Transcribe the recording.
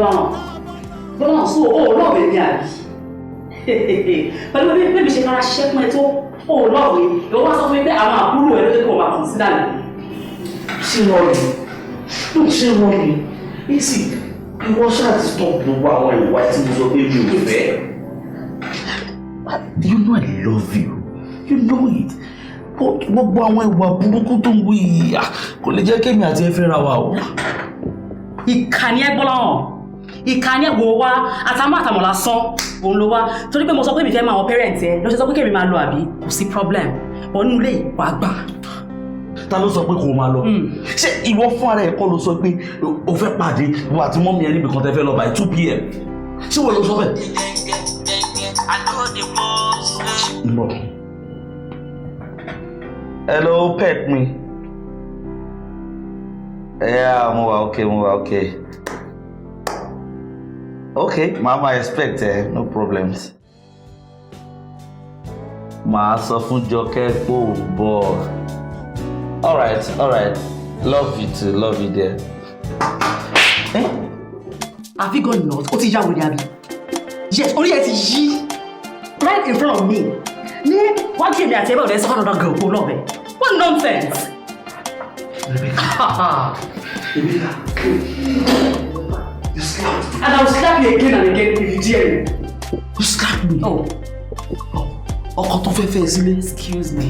Gbọ́láhàn, Gbọ́láhàn, so o ò love mi, àbí? Pẹ̀lú bí bébí ṣe fara ṣiṣẹ́ fún ẹ tó, o ò love mi. Ìwọ wá sọ fún mi pé àwọn àbúrò ẹ ló jẹ́ kó o máa consider mi. Ṣé wọ́n rí? No, ṣé wọ́n rí? Easy, ìwọ ṣáà ti stop gbogbo àwọn ìwà tí mo sọ pé mi ò fẹ́. You know I love you. You know it. But gbogbo àwọn ìwà burúkú tó ń wí yìí, ah, kò lè jẹ́ kémi àti ẹ fẹ́ra wa o. Ìkànnì ẹ, Gbọ́láhàn, ìkànnì ẹ. Wò wá, àtàmọ́ àtàmọ́ lásán òun ló wá, torí pé mo sọ pé mi fẹ́ máa àwọn parent ẹ ló ṣe sọ pé kémi máa lọ, àbí? Kò sí problem, but nínú ilé wàá gbà. Ta ló sọ pé kò máa lọ? Ṣé ìwọ fún ara ẹ kọ́ ló sọ pé o fẹ́ pàdé ìwọ àti mummy ẹ níbi kan tẹ́ fẹ́ lọ by 2 p.m.? Ṣé wọ́n ló sọ bẹ́ẹ̀? Mbọ̀. Hello, pet mi. Yeah, mo wà okay, mo wà okay. Okay, mama expect ẹ, no problems. Màá sọ fún Jọkẹ́ pé ò ń bọ̀. Alright, alright. Love you too, love you there. Eh? Have you gone nuts? Ó ti yá wèrè, àbí? Yes, orí ẹ ti yí. Right in front of me. Ní wájú èmi àti ẹgbẹ́ ọ̀dẹ́ sọ́kànnà ọ̀dà girl kó lọ́ọ̀bẹ. What nonsense! Rebecca. Rebecca. You slapped me. And I will slap you again and again if you dare me. You slapped me. Oh. Ọkọ tó fẹ́ fẹ́ sílé. Excuse me.